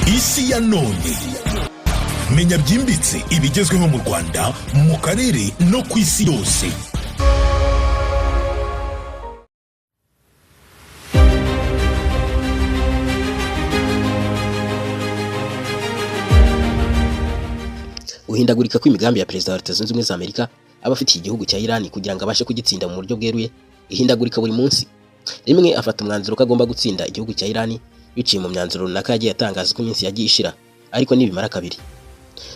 Isi ya none. Menya byimbitse ibigezweho mu Rwanda, mu karere no ku isi yose. Guhindagurika kw'imigambi ya Perezida wa Leta Zunze Ubumwe za Amerika aba afitiye igihugu cya Iran kugira ngo abashe kugitsinda mu buryo bweruye ihindagurika buri munsi. Rimwe afata umwanzuro ko agomba gutsinda igihugu cya Iran biciye mu myanzuro runaka yagiye atangaza uko iminsi yagiye ishira, ariko nibimara kabiri.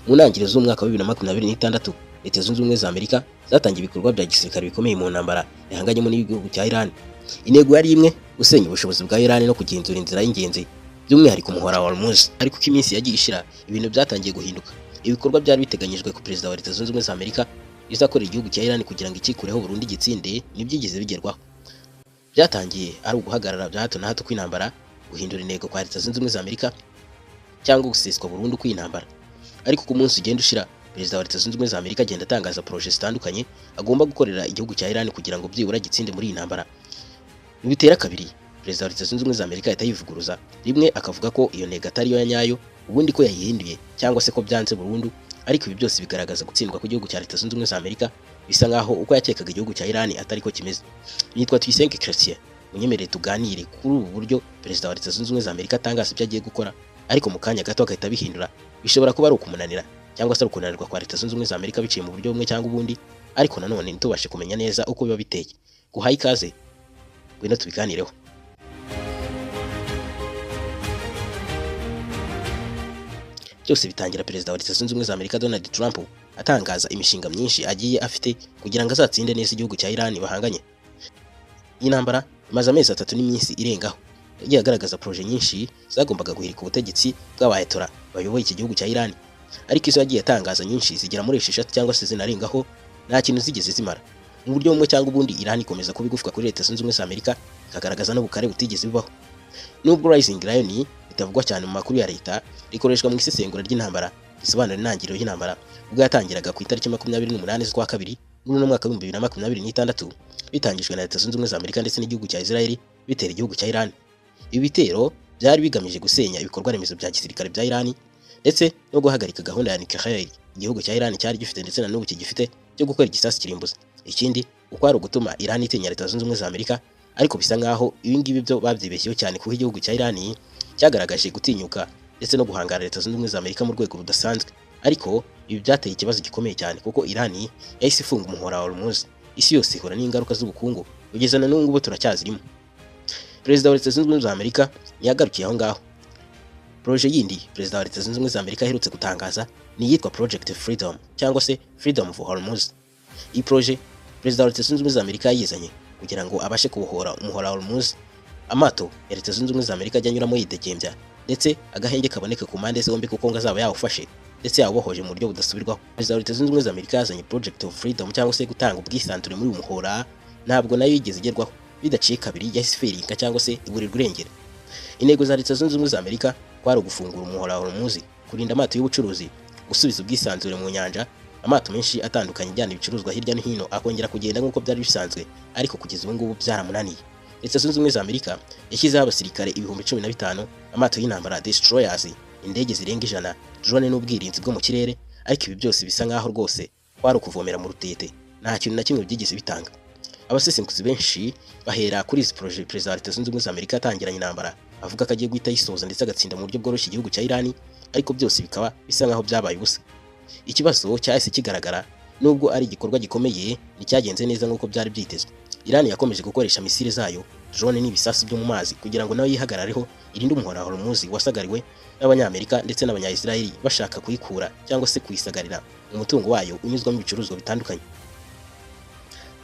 Mu ntangiriro z'umwaka wa 2026, Leta Zunze Ubumwe za Amerika zatangiye ibikorwa bya gisirikare bikomeye mu ntambara yahanganyemo n'igihugu cya Iran. Intego yari imwe: gusenya ubushobozi bwa Iran no kugenzura inzira y'ingenzi, by'umwihariko umuhora wa Hormuz. Ariko uko iminsi yagiye ishira, ibintu byatangiye guhinduka. Ibikorwa byari biteganyijwe ku Perezida wa Leta Zunze Ubumwe za Amerika bizakorera igihugu cya Iran kugira ngo ikikureho burundu igitsinde ntibyigeze bigerwaho. Byatangiye ari uguhagarara bya hato na hato kw'intambara, guhindura intego kwa Leta Zunze Ubumwe za Amerika cyangwa guseswa burundu kw'intambara. Ariko uko umunsi ugenda ushira, Perezida wa Leta Zunze Ubumwe za Amerika agenda atangaza projet zitandukanye agomba gukorera igihugu cya Iran kugira ngo byibura gitsinde muri iyi ntambara. Bitera kabiri, Perezida wa Leta Zunze Ubumwe za Amerika ahita yivuguruza, rimwe akavuga ko iyo ntego atari yo ya nyayo, ubundi ko yayihinduye cyangwa se ko byanze burundu. Ariko ibi byose bigaragaza gutsindwa kw'igihugu cya Leta Zunze Ubumwe za Amerika, bisa nkaho uko yakekaga igihugu cya Iran atari ko kimeze. Nitwa Tuyisenge Christian, munyemerere tuganire kuri ubu buryo Perezida wa Leta Zunze Ubumwe za Amerika atangaza ibyo agiye gukora, ariko mu kanya gato agahita abihindura. Bishobora kuba ari ukumunanira cyangwa se ari ukunanirwa kwa Leta Zunze Ubumwe za Amerika biciye mu buryo bumwe cyangwa ubundi, ariko nanone ntitubashe kumenya neza uko biba biteye. Guhaye ikaze, ngwino tubiganireho. Byose bitangira Perezida wa Leta Zunze Ubumwe za Amerika Donald Trump atangaza imishinga myinshi agiye afite kugira ngo azatsinde neza igihugu cya Iran bahanganye. Iyi ntambara imaze amezi 3 n'iminsi irengaho. Yagiye agaragaza projet nyinshi zagombaga guhirika ubutegetsi bw'abayetora bayoboye iki gihugu cya Iran. Ariko izo yagiye atangaza nyinshi zigera muri 6 cyangwa se zinarengaho, nta kintu zigeze zimara. Mu buryo bumwe cyangwa ubundi Iran ikomeza kuba igufwa kuri Leta Zunze Ubumwe za Amerika, ikagaragaza n'ubukare butigeze bubaho. Nubwo Rising Lion bitavugwa cyane mu makuru ya leta, rikoreshwa mu isesengura ry'intambara risobanura intangiriro y'intambara ubwo yatangiraga ku itariki 28 z'ukwa kabiri muri uno mwaka wa 2026, bitangijwe na Leta Zunze Ubumwe za Amerika ndetse n'igihugu cya Israel bitera igihugu cya Iran. Ibi bitero byari bigamije gusenya ibikorwa remezo bya gisirikare bya Iran ndetse no guhagarika gahunda ya nucleaire igihugu cya Iran cyari gifite ndetse na n'ubu kigifite cyo gukora igisasu kirimbuzi. Ikindi uko ari ugutuma Iran itinya Leta Zunze Ubumwe za Amerika, ariko bisa nkaho ibi ngibi byo babyibeshyeho cyane kuko igihugu cya Iran cyagaragaje gutinyuka ndetse no guhangara Leta Zunze Ubumwe za Amerika mu rwego rudasanzwe. Ariko ibi byateye ikibazo gikomeye cyane kuko Iran yahise ifunga umuhora wa Hormuz, isi yose ihura n'ingaruka z'ubukungu kugeza na n'ubu ngubu turacyazirimo. Perezida wa Leta Zunze Ubumwe za Amerika ntiyagarukiye aho ngaho. Projet yindi Perezida wa Leta Zunze Ubumwe za Amerika aherutse gutangaza ni iyitwa Project Freedom cyangwa se Freedom of Hormuz. Iyi projet Perezida wa Leta Zunze Ubumwe za Amerika yayizanye kugira ngo abashe kubohora umuhora wa Hormuz, amato ya Leta Zunze Ubumwe za Amerika ajya anyuramo yidegembya ndetse agahenge kaboneke ku mpande zombi kuko ngo azaba yawufashe ndetse yawubohoje mu buryo budasubirwaho. Perezida wa Leta Zunze Ubumwe za Amerika yazanye Project of Freedom cyangwa se gutanga ubwisanzure muri uyu muhora, ntabwo nayo yigeze igerwaho. Bidaciye kabiri yahise iferinka cyangwa se iburirwa irengero. Intego za Leta Zunze Ubumwe za Amerika kwari ugufungura umuhora wa Hormuz, kurinda amato y'ubucuruzi, gusubiza ubwisanzure mu nyanja, amato menshi atandukanye ajyana ibicuruzwa hirya no hino akongera kugenda nk'uko byari bisanzwe, ariko kugeza ubu ngubu byaramunaniye. Leta Zunze Ubumwe za Amerika yashyizeho abasirikare 15,000, amato y'intambara destroyers, indege zirenga 100, drone n'ubwirinzi bwo mu kirere, ariko ibi byose bisa nkaho rwose kwari ukuvomera mu rutete, nta kintu na kimwe byigeze bitanga. Abasesenguzi benshi bahera kuri izi projet Perezida wa Leta Zunze Ubumwe za Amerika yatangiranye intambara, avuga ko agiye guhita ayisoza ndetse agatsinda mu buryo bworoshye igihugu cya Iran, ariko byose bikaba bisa nkaho byabaye ubusa. Ikibazo cyahise kigaragara nubwo ari igikorwa gikomeye nticyagenze neza nk'uko byari byitezwe. Iran yakomeje gukoresha misile zayo, drone n'ibisasu byo mu mazi kugira ngo nayo yihagarareho irinde umuhora wa Hormuz wasagariwe n'Abanyamerika ndetse n'Abanya-Israel bashaka kuyikura cyangwa se kuyisagarira umutungo wayo unyuzwamo ibicuruzwa bitandukanye.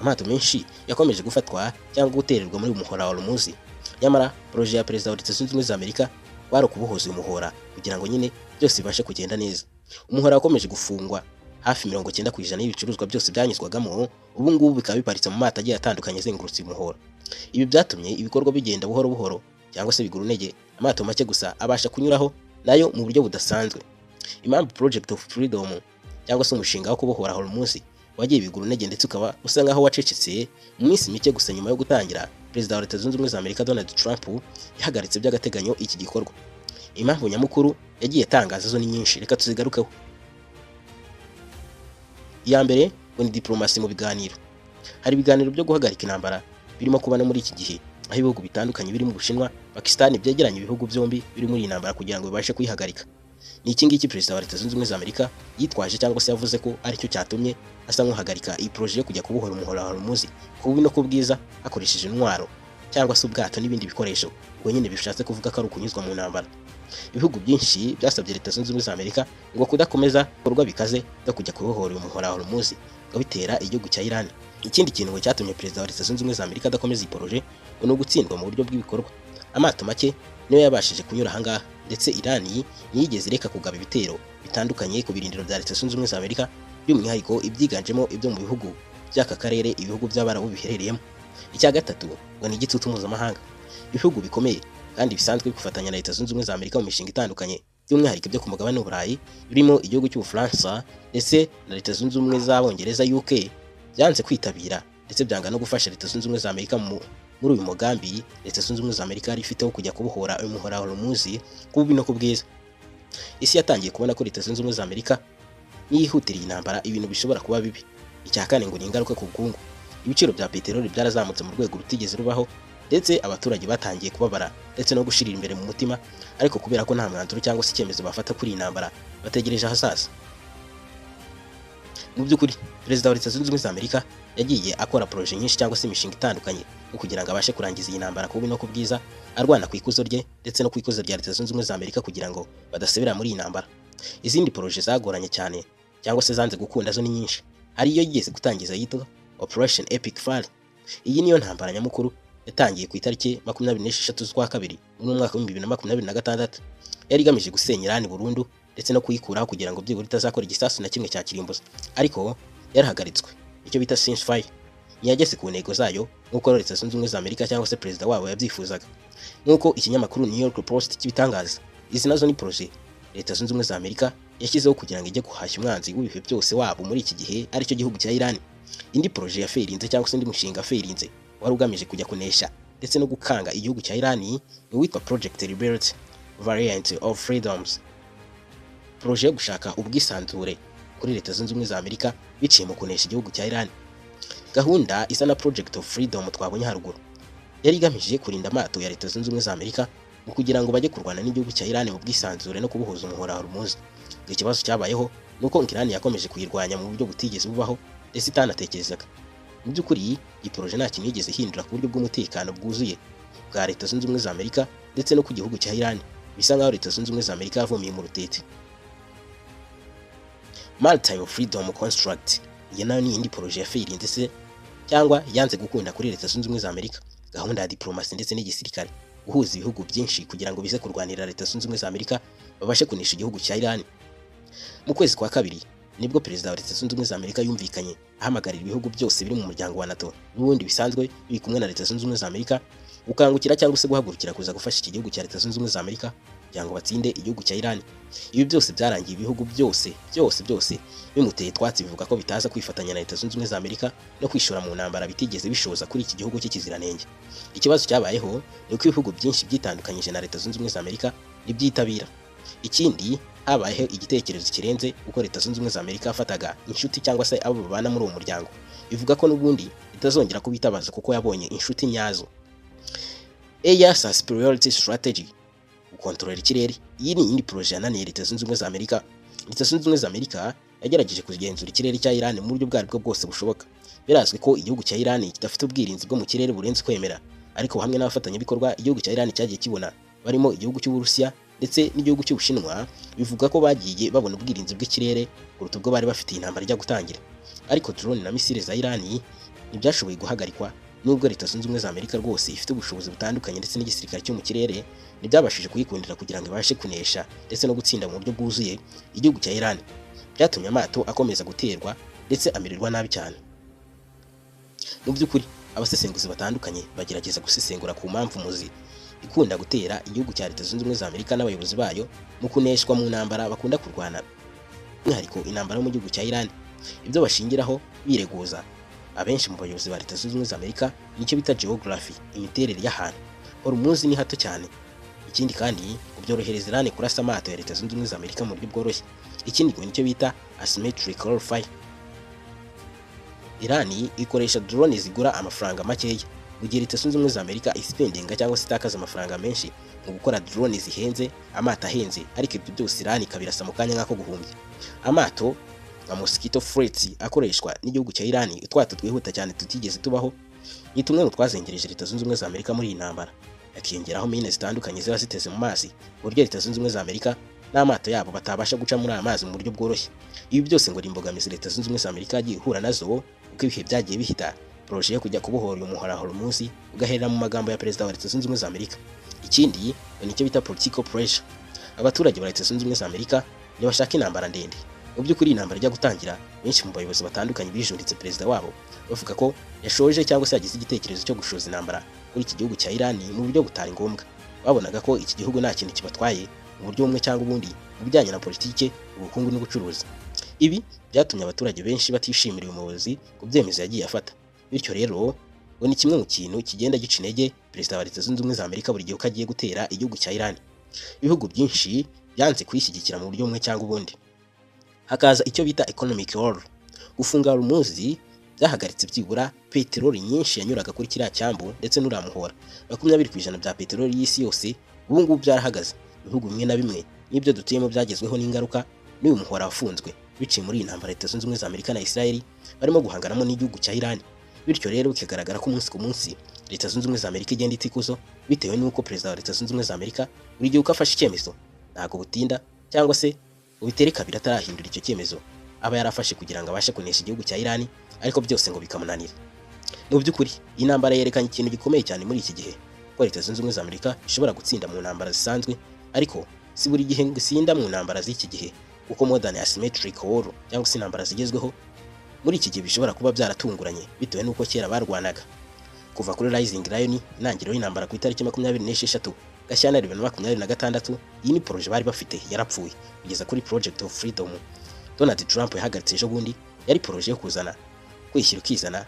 Amato menshi yakomeje gufatwa cyangwa gutererwa muri umuhora wa Hormuz. Nyamara projet ya Perezida wa Leta Zunze Ubumwe za Amerika kwari ukubohoza uyu muhora kugira ngo nyine byose bibashe kugenda neza. Umuhora wakomeje gufungwa, hafi 90% y'ibicuruzwa byose byanyuzwagamo ubu ngubu bikaba biparitse mu mato agiye atandukanye azengurutse uyu muhora. Ibi byatumye ibikorwa bigenda buhoro buhoro cyangwa se bigura intege, amato make gusa abasha kunyuraho nayo mu buryo budasanzwe. Impamvu Project of Freedom cyangwa se umushinga wo kubohora Hormuz wagiye bigura intege ndetse ukaba usa nkaho wacecetse mu minsi mike gusa nyuma yo gutangira, Perezida wa Leta Zunze Ubumwe za Amerika Donald Trump yahagaritse by'agateganyo iki gikorwa. Impamvu nyamukuru Yagiye atangaza zo ni nyinshi, reka tuzigarukeho. Iya mbere ngo ni diplomasi mu biganiro. Hari ibiganiro byo guhagarika intambara birimo kuba no muri iki gihe, aho ibihugu bitandukanye birimo Ubushinwa, Pakistan byegeranye ibihugu byombi biri muri iyi ntambara kugira ngo bibashe kuyihagarika. Ni iki ngiki Perezida wa Leta Zunze Ubumwe za Amerika yitwaje cyangwa se yavuze ko aricyo cyatumye asa nk'uhagarika iyi projet yo kujya kubohora umuhora wa Hormuz ku bubi no ku bwiza hakoresheje intwaro cyangwa se ubwato n'ibindi bikoresho, ubwo nyine bishatse kuvuga ko ari ukunyuzwa mu ntambara. Ibihugu byinshi byasabye Leta Zunze Ubumwe za Amerika ngo kudakomeza ibikorwa bikaze byo kujya kubohora uyu muhora wa Hormuz ngo bitera igihugu cya Iran. Ikindi kintu ngo cyatumye Perezida wa Leta Zunze Ubumwe za Amerika adakomeza iyi projet ngo ni ugutsindwa mu buryo bw'ibikorwa. Amato make niyo yabashije kunyura ahangaha, ndetse Iran ntiyigeze ireka kugaba ibitero bitandukanye ku birindiro bya Leta Zunze Ubumwe za Amerika, by'umwihariko ibyiganjemo ibyo mu bihugu by'aka karere ibihugu by'Abarabu biherereyemo. Icya gatatu ngo ni igitutu mpuzamahanga. Ibihugu bikomeye kandi bisanzwe bifatanya na Leta Zunze Ubumwe za Amerika mu mishinga itandukanye, by'umwihariko ibyo ku mugabane w'Uburayi birimo igihugu cy'Ubufaransa ndetse na Leta Zunze Ubumwe z'Abongereza UK, byanze kwitabira ndetse byanga no gufasha Leta Zunze Ubumwe za Amerika muri uyu mugambi Leta Zunze Ubumwe za Amerika yari ifiteho kujya kubohora uyu muhora wa Hormuz ku bubi no ku bwiza. Isi yatangiye kubona ko Leta Zunze Ubumwe za Amerika niyihutira iyi ntambara ibintu bishobora kuba bibi. Icya kane ngo ni ingaruka ku bukungu. Ibiciro bya peteroli byarazamutse mu rwego rutigeze rubaho, ndetse abaturage batangiye kubabara ndetse no gushirira imbere mu mutima, ariko kubera ko nta mwanzuro cyangwa se icyemezo bafata kuri iyi ntambara bategereje ahazaza. Mu by'ukuri Perezida wa Leta Zunze Ubumwe za Amerika yagiye akora projet nyinshi cyangwa se imishinga itandukanye yo kugira ngo abashe kurangiza iyi ntambara ku bubi no ku bwiza, arwana ku ikuzo rye ndetse no ku ikuzo rya Leta Zunze Ubumwe za Amerika kugira ngo badasubira muri iyi ntambara. Izindi projet zagoranye cyane cyangwa se zanze gukunda zo ni nyinshi. Hari iyo yigeze gutangiza yitwa Operation Epic Fury. Iyi niyo ntambara nyamukuru yatangiye ku itariki 26 z'ukwa kabiri mu mwaka wa 2026. Yari igamije gusenya Iran burundu ndetse no kuyikuraho kugira ngo byibura itazakora igisasu na kimwe cya kirimbuzi, ariko yarahagaritswe, icyo bita ceasefire. Ntiyageze ku ntego zayo nk'uko Leta Zunze Ubumwe za Amerika cyangwa se perezida wabo yabyifuzaga, nk'uko ikinyamakuru New York Post kibitangaza. Izi nazo ni projet Leta Zunze Ubumwe za Amerika yashyizeho kugira ngo ijye guhashya umwanzi w'ibihe byose wabo muri iki gihe, aricyo gihugu cya Iran. Indi projet yaferinze cyangwa se undi mushinga ferinze wari ugamije kujya kunesha ndetse no gukanga igihugu cya Iran ni uwitwa Project Liberty Variant of Freedoms, projet yo gushaka ubwisanzure kuri Leta Zunze Ubumwe za Amerika biciye mu kunesha igihugu cya Iran. Gahunda isa na Project of Freedom twabonye haruguru yari igamije kurinda amato ya Leta Zunze Ubumwe za Amerika mu kugira ngo bajye kurwana n'igihugu cya Iran mu bwisanzure no kubuhuza umuhora wa Hormuz. Ikibazo cyabayeho nuko Iran yakomeje kuyirwanya mu buryo butigeze bubaho ndetse itanatekerezaga. Mu by'ukuri iyi projet nta kintu yigeze ihindura ku buryo bw'umutekano bwuzuye bwa Leta Zunze Ubumwe za Amerika ndetse no ku gihugu cya Iran. Bisa nkaho Leta Zunze Ubumwe za Amerika yavumiye mu rutete. Maritime Freedom Construct, iyi nayo ni indi projet yaferinze se cyangwa yanze gukunda kuri Leta Zunze Ubumwe za Amerika. Gahunda ya diplomasi ndetse n'igisirikare, guhuza ibihugu byinshi kugira ngo bize kurwanira Leta Zunze Ubumwe za Amerika babashe kunesha igihugu cya Iran. Mu kwezi kwa kabiri nibwo Perezida wa Leta Zunze Ubumwe za Amerika yumvikanye ahamagarira ibihugu byose biri mu muryango wa NATO n'ubundi bisanzwe biri kumwe na Leta Zunze Ubumwe za Amerika gukangukira cyangwa se guhagurukira kuza gufasha iki gihugu cya Leta Zunze Ubumwe za Amerika kugira ngo batsinde igihugu cya Iran. Ibi byose byarangiye ibihugu byose byose byose bimuteye twatsi, bivuga ko bitaza kwifatanya na Leta Zunze Ubumwe za Amerika no kwishora mu ntambara bitigeze bishoza kuri iki gihugu cy'ikiziranenge. Ikibazo cyabayeho ni uko ibihugu byinshi byitandukanyije na Leta Zunze Ubumwe za Amerika ntibyitabira. Ikindi, habayeho igitekerezo kirenze uko Leta Zunze Ubumwe za Amerika yafataga inshuti cyangwa se abo babana muri uwo muryango, bivuga ko n'ubundi itazongera kubitabaza kuko yabonye inshuti nyazo. Air Superiority Strategy, gukontorora ikirere, iyi ni iyindi projet yananiye Leta Zunze Ubumwe za Amerika. Leta Zunze Ubumwe za Amerika yagerageje kugenzura ikirere cya Iran mu buryo ubwo aribwo bwose bushoboka. Birazwi ko igihugu cya Iran kidafite ubwirinzi bwo mu kirere burenze kwemera, ariko hamwe n'abafatanyabikorwa igihugu cya Iran cyagiye kibona barimo igihugu cy'Uburusiya ndetse n'igihugu cy'Ubushinwa, bivuga ko bagiye babona ubwirinzi bw'ikirere kuruta ubwo bari bafite intambara ijya gutangira. Ariko drone na misile za Iran ntibyashoboye guhagarikwa, nubwo Leta Zunze Ubumwe za Amerika rwose ifite ubushobozi butandukanye ndetse n'igisirikare cyo mu kirere, ntibyabashije kuyikundira kugira ngo ibashe kunesha ndetse no gutsinda mu buryo bwuzuye igihugu cya Iran. Byatumye amato akomeza guterwa ndetse amererwa nabi cyane. Mu by'ukuri abasesenguzi batandukanye bagerageza gusesengura ku mpamvu muzi ikunda gutera igihugu cya Leta Zunze Ubumwe za Amerika n'abayobozi bayo mu kuneshwa mu ntambara bakunda kurwana, by'umwihariko intambara yo mu gihugu cya Iran. Ibyo bashingiraho bireguza abenshi mu bayobozi ba Leta Zunze Ubumwe za Amerika nicyo bita geography, imiterere y'ahantu. Hormuz ni hato cyane. Ikindi kandi ngo Byorohereza Iran kurasa amato ya Leta Zunze Ubumwe za Amerika mu buryo bworoshye. Ikindi ngo nicyo bita asymmetric warfare. Iran ikoresha drone zigura amafaranga makeya, mu gihe Leta Zunze Ubumwe za Amerika ispendinga cyangwa se itakaza amafaranga menshi mu gukora drone zihenze, amato ahenze, ariko ibyo byose Iran ikabirasa mu kanya nk'ako guhumbya. Amato nka Mosquito Fleet akoreshwa n'igihugu cya Iran, utwato twihuta cyane tutigeze tubaho, ni tumwe mu twazengereje Leta Zunze Ubumwe za Amerika muri iyi ntambara. Hakiyongeraho mine zitandukanye ziba ziteze mu mazi, ku buryo Leta Zunze Ubumwe za Amerika n'amato yabo batabasha guca muri aya mazi mu buryo bworoshye. Ibi byose ngo ni imbogamizi Leta Zunze Ubumwe za Amerika yagiye ihura nazo uko ibihe byagiye bihita. Projet yo kujya kubohora uyu muhora Hormuz ugaherera mu magambo ya Perezida wa Leta Zunze Ubumwe za Amerika. Ikindi ngo nicyo bita political pressure. Abaturage ba Leta Zunze Ubumwe za Amerika ntibashaka intambara ndende. Mu by'ukuri intambara ijya gutangira, benshi mu bayobozi batandukanye bijunditse perezida wabo, bavuga ko yashoje cyangwa se yagize igitekerezo cyo gushoza intambara kuri iki gihugu cya Iran mu buryo butari ngombwa. Babonaga ko iki gihugu nta kintu kibatwaye mu buryo bumwe cyangwa ubundi mu bijyanye na politike, ubukungu n'ubucuruzi. Ibi byatumye abaturage benshi batishimira uyu muyobozi ku byemezo yagiye afata. Bityo rero ngo ni kimwe mu kintu kigenda gica intege perezida wa Leta Zunze Ubumwe za Amerika buri gihe uko agiye gutera igihugu cya Iran. Ibihugu byinshi byanze kuyishyigikira mu buryo bumwe cyangwa ubundi. Hakaza icyo bita economic war. Gufunga Hormuz byahagaritse byibura peteroli nyinshi yanyuraga kuri kiriya cyambu ndetse n'uriya muhora. 20% bya peteroli y'isi yose ubu ngubu byarahagaze. Ibihugu bimwe na bimwe n'ibyo dutuyemo byagezweho n'ingaruka n'uyu muhora wafunzwe, biciye muri iyi ntambara Leta Zunze Ubumwe za Amerika na Israel barimo guhanganamo n'igihugu cya Iran. Bityo rero bikagaragara ko umunsi ku munsi Leta Zunze Ubumwe za Amerika igenda ita ikuzo, bitewe n'uko perezida wa Leta Zunze Ubumwe za Amerika buri gihe uko afashe icyemezo ntabwo butinda cyangwa se ubitere kabiri atarahindura icyo cyemezo aba yarafashe kugira ngo abashe kunesha igihugu cya Iran, ariko byose ngo bikamunanira. Mu by'ukuri iyi ntambara yerekanye ikintu gikomeye cyane muri iki gihe, ko Leta Zunze Ubumwe za Amerika ishobora gutsinda mu ntambara zisanzwe, ariko si buri gihe ngo isinda mu ntambara z'iki gihe, kuko modern asymmetric war cyangwa se intambara zigezweho muri iki gihe bishobora kuba byaratunguranye bitewe n'uko kera barwanaga. Kuva kuri Rising Lion, intangiriro y'intambara ku itariki 26 Gashyantare 2026, iyi ni projet bari bafite yarapfuye, kugeza kuri Project of Freedom Donald Trump yahagaritse ejo bundi, yari projet yo kuzana kwishyira ukizana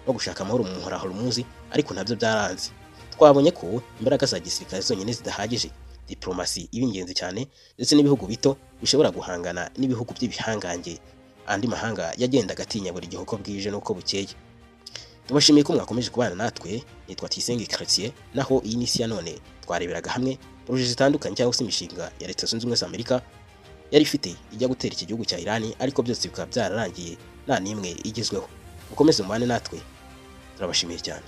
no gushaka amahoro mu muhora Hormuz, ariko nabyo byaranze. Twabonye ko imbaraga za gisirikare zonyine zidahagije, diplomasi iba ingenzi cyane, ndetse n'ibihugu bito bishobora guhangana n'ibihugu by'ibihangange andi mahanga yagendaga atinya buri gihe uko bwije n'uko bukeye. Tubashimiye ko mwakomeje kubana natwe. Nitwa Tuyisenge Chrétien, naho iyi ni isi ya none. Twareberaga hamwe projet zitandukanye cyangwa se imishinga ya Leta Zunze Ubumwe za Amerika yari ifite ijya gutera iki gihugu cya Iran, ariko byose bikaba byararangiye nta n'imwe igezweho. Mukomeze mubane natwe, turabashimiye cyane.